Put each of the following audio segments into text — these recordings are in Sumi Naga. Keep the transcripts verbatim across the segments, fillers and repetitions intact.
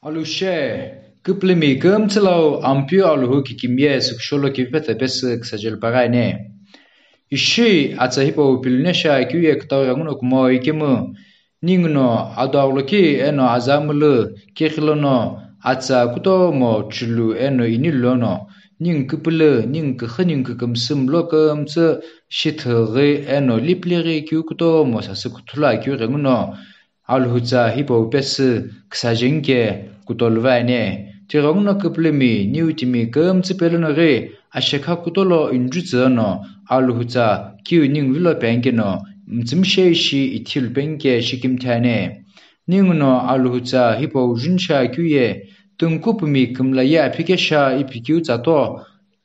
Alushe, küpülümi kümtsülau Ampeu Alhou kikimiye sükusholo kivipetepesü küsajelu paghi ani. Ishi atsa hipau pilunesha keu ye kütau ghenguno kumo ikemu, ninguno ado agholoki eno azamülü keghi lono atsa kutomo chulu eno ini lono, ningu küpülü, ningu küxü, ningu kükümsü mlo kümtsü shithüghi eno lipilighi keu kutomo sasü kuthulu akeu ghenguno, Alhou tsa hipau pesü küsajeni ke kutolu vani. Tighenguno küpülümi niu timi kümtsü pelono ghi ashekha kutolo injutsü no Alhou tsa kiu ningu vilo penikeno mtsümshe ishi ithilu penike shikimthi ani. Ninguno Alhou tsa hipau junisha keu ye tungkupumi kümla ye aphikesha ipi keu tsa to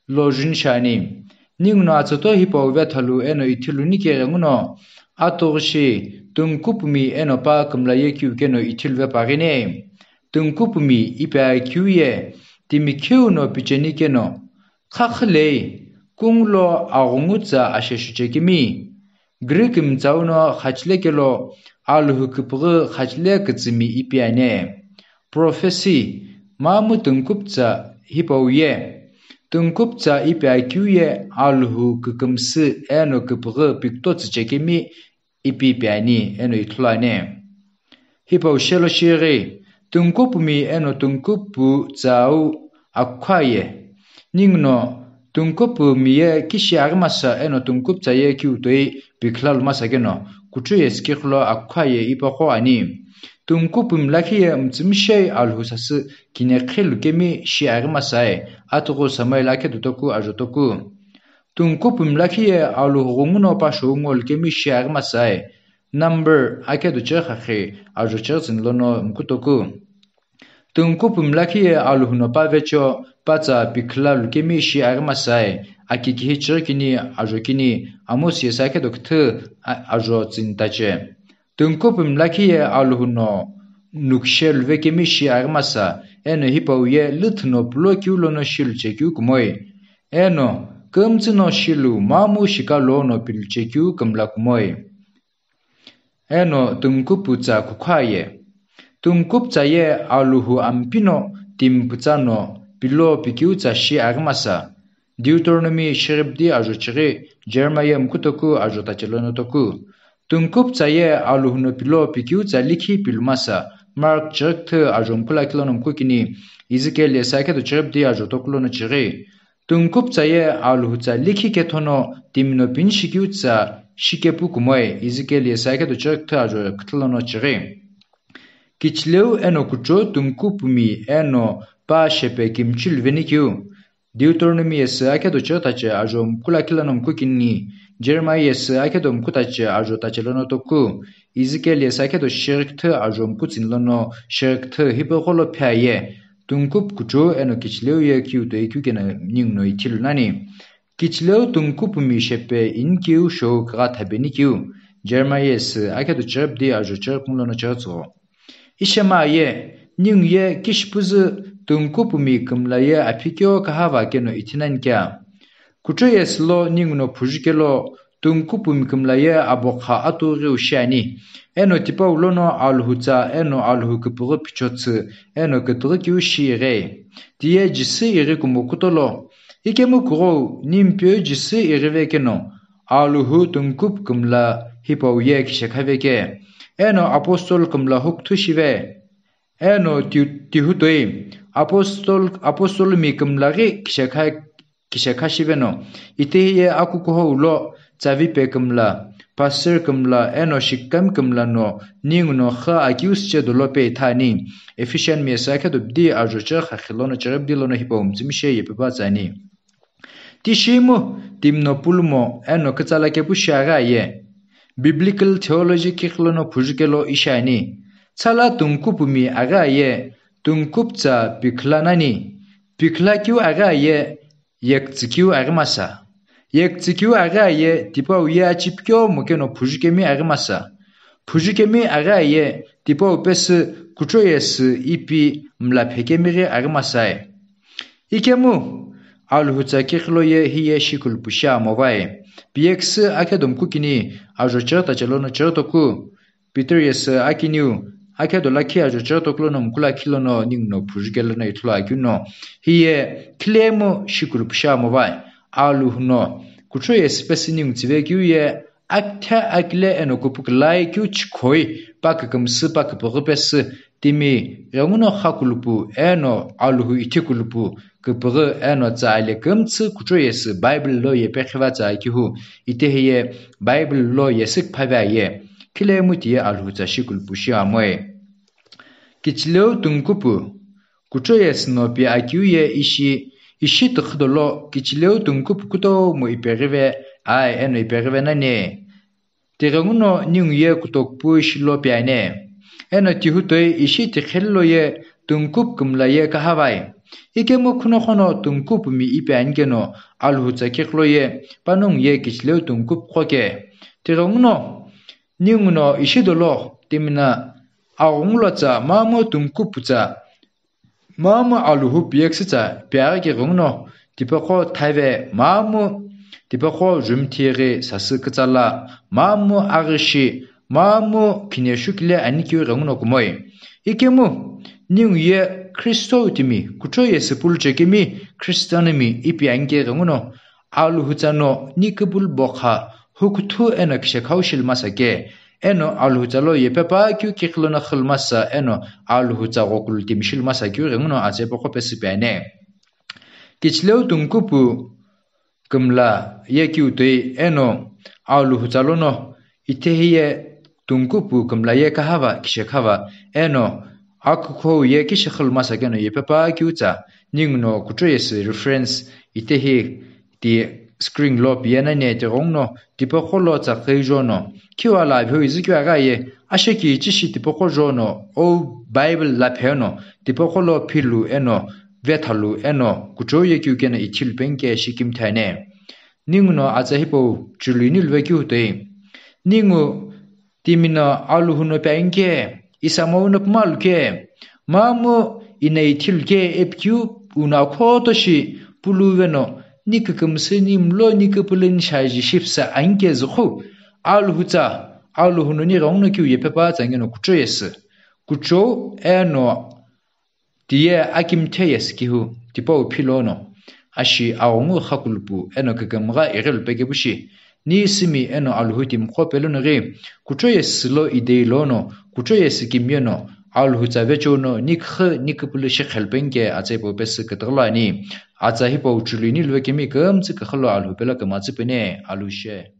lo junisha ani. Ninguno atsa to hipau vethalu eno ithilu nike ghenguno, atughushi tungkupumi eno pa kümla ye keu keno ithilu vepaghini. Tungkupumi ipi akeu ye timi kheu no picheni keno, khakhülei, kungu lo aghungu tsa asheshu chekemi, Greek mtsau no khachile kelo Alhou küpüghü khachile kütsümi ipi ani. Prophecy, mamu tungkuptsa hipau ye. Tungkuptsa ipi akeu ye Alhou kükümsü eno küpüghü piktotsü chekemi ipi ipi ani eno ithulu ani. Hipau shelo shighi, tungkupumi eno tungkupu tsau akukha ye. Ninguno tungkupumi ye kishi aghimasa eno tungkuptsa ye kiu toi pikhilalu masa keno, kuchu ye sikighi lo akukha ye ipaqo ani. Tungkupumi lakhi ye mtsümshe Alhou sasü kinekhilu kemi shi aghimasa e, atughu Samuel akhedo toku ajo toku. Tungkupumi lakhi ye Alhou ghungu no pa shou ngolu kemi shi aghimasa e. Number akhedo chighi khakhi ajo chighi tsüni lono mkutoku. Tungkupumi lakhi ye Alhou no pa vecho pa tsa pikhilalu kemi shi aghimasa e. Aki kihi chighi kini ajo kini Amos ye sa akhedo küthü a-, ajo tsüni tache. Tungkupumi lakhi ye Alhou no nukshe luve kemi shi aghimasa, eno hipau ye lüthü no pulo keu lono shilu chekeu kumoi. Eno kümtsü no shilu mamu shika lono pilu chekeu kümla kumoi. Eno tungkupu tsa kukha ye. Tungkuptsa ye Alhou Ampeu no timi pütsa no pilo pikeu tsa shi aghimasa. Deuteronomy shighipdi ajo chighi, Jeremiah mkutoku ajo tache lono toku. Tungkuptsa ye Alhou no pilo pikeu tsa likhi pilu masa, Mark chighi küthü ajo mkula kilono mkukini, Ezekiel ye sa akhedo chighipdi ajo toku lono chighi. Tungkuptsa ye Alhou tsa likhi kethono timi no pini shikeu tsa shikepu kumoi, Ezekiel ye sa akhedo chighi küthü ajo küthü lono chighi. Kichileu eno kucho tungkupumi eno pa shepe kimchilu venikeu. Deuteronomy ye sa akhedo chighi tache ajo mkula kilono mkukini, Jeremiah ye sa akhedo mku tache ajo tache lono toku, Ezekiel ye sa akhedo shighi küthü ajo mku tsüni lono shighi küthü hipaqo lo phi aye. Tungkupu kucho eno kichileu ye kiu toi keu keno ninguno ithilu nani. Kichileu tungkupumi shepe inikeu shou kugha thabenikeu. Jeremiah ye sa akhedo chighipdi ajo chighi kumi lono chighi tsügho. Ishema ye, ningu ye kishipüzü tungkupumi kümla ye aphikeo kahava keno ithi nani kea? Kucho ye silo ninguno phujukelo tungkupumi kümla ye abokha atughiu shiani. Eno tipau lono Alhou tsa eno Alhou küpüghü pichotsü eno kütüghü keu shi ighi. Tiye Jisü ighi kumo kutolo. Ikemu kughou, ni Ampeu Jisü ighive keno, Alhou tungkupu kümla hipau ye kishekha veke. Eno apostle kümla hukuthu shive. Eno ti-, tihu toi, apostle, apostle mi kümla ghi kishekha, kishekha shiveno. Itehi ye akukuhou lo, tsavipe kümla, pastor kümla, eno shikikami kümla no, ninguno kha akiu süche dolo pe ithani. Ephesian mi ye sa akhedo bdi ajo chighi khakhi lono chighipdi lono hipau mtsümshe ye pepa tsüani. Tishimu, timi no pulumo, eno kütsala kepu shi aghi aye. Biblical theology kighi lono phujukelo ishi ani. Tsala tungkupumi aghi aye, tungkuptsa pikhilu nani. Pikhilu keu aghi aye, yekütsü keu aghimasa. Yekütsü keu aghi aye, tipau ye achipikeo mo keno phujukemi aghimasa. Phujukemi aghi aye, tipau pesü kucho ye sü ipi mla phekemi ghi aghimasa e. Ikemu, Alhou tsa kighi lo ye hiye shikulu pushi amo vae. Piyeküsü akhedo mkukini ajo chighi tache lono chighi toku. Peter ye sü akiniu, akhedo lakhi ajo cheghi toku lono mkulu akhi lono ningu no phujukelo no ithulu akeu no, hiye khilemu shikulupu shi amo vai, Alhou no kuchou ye sipesi ningu tsüve keu ye, akithe akile eno kupukülai keu chikhoi, pa kükümsü pa küpüghü pesü, timi ghenguno xakulupu eno Alhou ithikulupu küpüghü eno tsa ale kümtsü kuchou ye sü Bible lo ye pekhiva tsa akihu, itehi ye Bible lo ye sü küphave aye, khilemu tiye Alhou tsa shikulupu shi amoe. Kichileu tungkupu, kuchou ye sü no pi akeu ye ishi, ishi tükhü dolo kichileu tungkupu kutomo ipeghive, ae eno ipeghive nani. Tighenguno ningu ye kutokupu ishi lo pi ani. Eno tihu toi ishi tikheli lo ye tungkupu kümla ye kahavai. Ikemu khuno khono tungkupu mi ipi ani keno Alhou tsa kikhi lo ye panongu ye kichileu tungkupu qo ke. Tighenguno ningu no ishi dolo timi na aghungu lo tsa mamu tungkupu tsa, mamu Alhou piyeküsü tsa pi aghi ke ghenguno, tipaqo thaive mamu, tipaqo jumithighi sasü kütsala, mamu aghishi, mamu khineshu kile ani keu ghenguno kumoi. Ikemu ningu ye Khristo timi kuchou ye sü pulu chekemi Christian mi ipi ani ke ghenguno, Alhou tsa no ni küpülü bokha hukuthu eno kishekhau shilu masa ke, eno Alhou tsa lo yepe pa keu kikhi lono xülu masa eno Alhou tsa ghokulu timi shilu masa keu ghenguno atsa ipe qo pesü pi ani. Kichileu tungkupu kümla ye keu toi eno Alhou tsa lono itehi ye tungkupu kümla ye kahava kishekhava eno akukhou ye kishi xülu masa keno yepe pa keu tsa ningu no kuchou ye sü reference itehi ti screen lo pi ye nani tighenguno tipaqo lo tsa qhi jono, khiwa la veo izükeu aghi aye, asheki ichishi tipaqo jono, o Bible la pheno, tipaqo lo philu eno vethalu eno kuchou ye keu keno ithilu penke shikimthi ani. Ningu no atsa hipau chulu ini luve keu toi. Ningu timi no Alhou no pi ani ke, isa mono pumalu ke, mamu ina ithilu ke epikeu uno akhoto shi pulu veno, ni kükümsü ni mlo ni küpülü ni shaji shipsa ani ke zükhou, Alhou tsa, Alhou no ni ghenguno keu yepe pa tsa ngeno kuchou ye sü. Kuchou eno tiye akimthe ye sü kihu, tipau phi lono, ashi aghungu xakulupu eno kükümgha ighilu pekepu shi, ni simi eno Alhou timi qo pelono ghi, kuchou ye sü lo idei lono, kuchou ye sü kimiye no, Alhou tsa vecheo no, ni küxü, ni küpülü shi khelu penke atsa ipe pesü kütüghü lo ani, atsa hipau chulu ini luve kemi kümtsü küxü lo Alhou pelo kümatsü pene, Alhou she.